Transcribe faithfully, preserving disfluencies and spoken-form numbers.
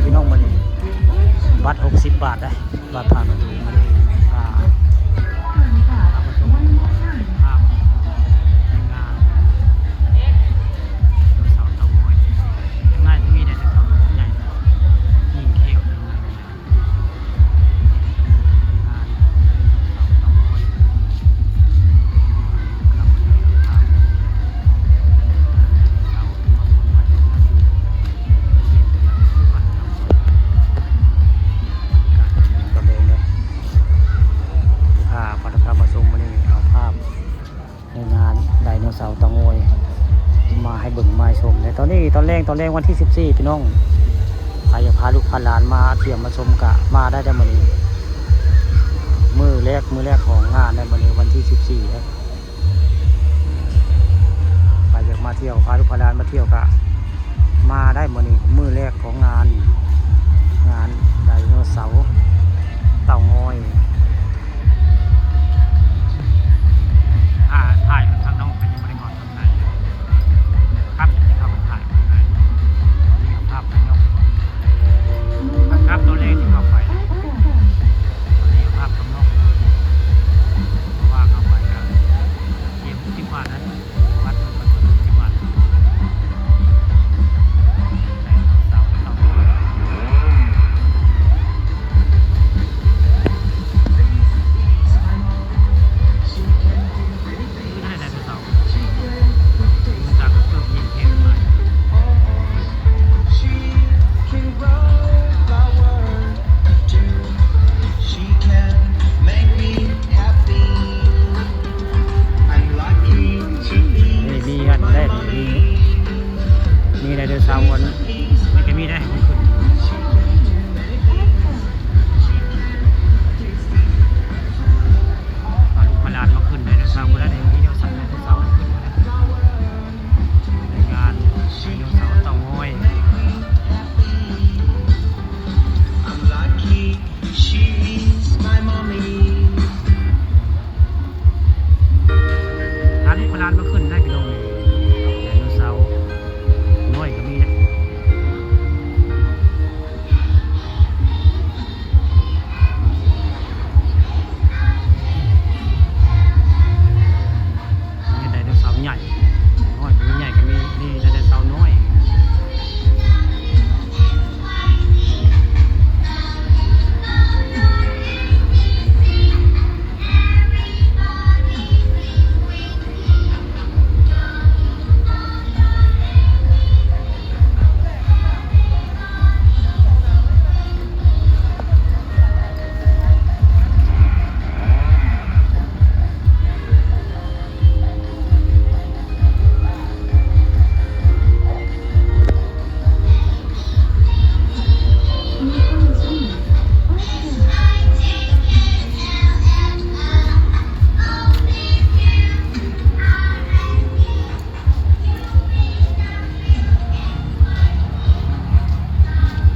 พี่น้อง มื้อนี้บัตรหกสิบบาทได้ บัตรผ่านประตู มื้อนี้พาพามาชมภาพในงานไดโนเสาร์เต่างอย ข้างในจะมีไดโนเสาร์ใหญ่ ยิงเขี้ยว ตะเบงเด้อ พา พา พามาชมมื้อนี้ เอาภาพในงานไดโนเสาร์เต่างอย มาให้เบิ่งมาให้ชม แต่ตอนนี้ตอนแรก ตอนแรกวันที่สิบสี่ พี่น้อง ใครอยากพาลูกพาหลานมาเที่ยวมาชมก็มาได้เด้อมื้อนี้ มื้อแรก มื้อแรกของงานเด้อมื้อนี้ วันที่สิบสี่เด้อ ใครอยากมาเที่ยว พาลูกพาหลานมาเที่ยวก็มาได้มื้อนี้ มื้อแรกของงาน งานไดโนเสาร์เต่างอย อ่า ถ่ายมันทางนอกเป็นยังไม่ได้ก่อน ครับ ที่เขาไปถ่าย ภาพภายนอก ภาพตัวเลขที่เขาไป นี่ภาพข้างนอก เพราะว่าเขาไปกับทีมที่บ้านนั้น วัดมันก็สิบวัน นี่มีอันได้นี่ มี มีไดโนเสาร์อันนี้ก็มีได้ของคุณ พาลูกพาหลานมาขึ้นไดโนเสาร์ได้ มีไดโนเสาร์ ไดโนเสาร์ขึ้นมาแล้ว ในงานไดโนเสาร์เต่างอย พาลูกพาหลานมาขึ้นได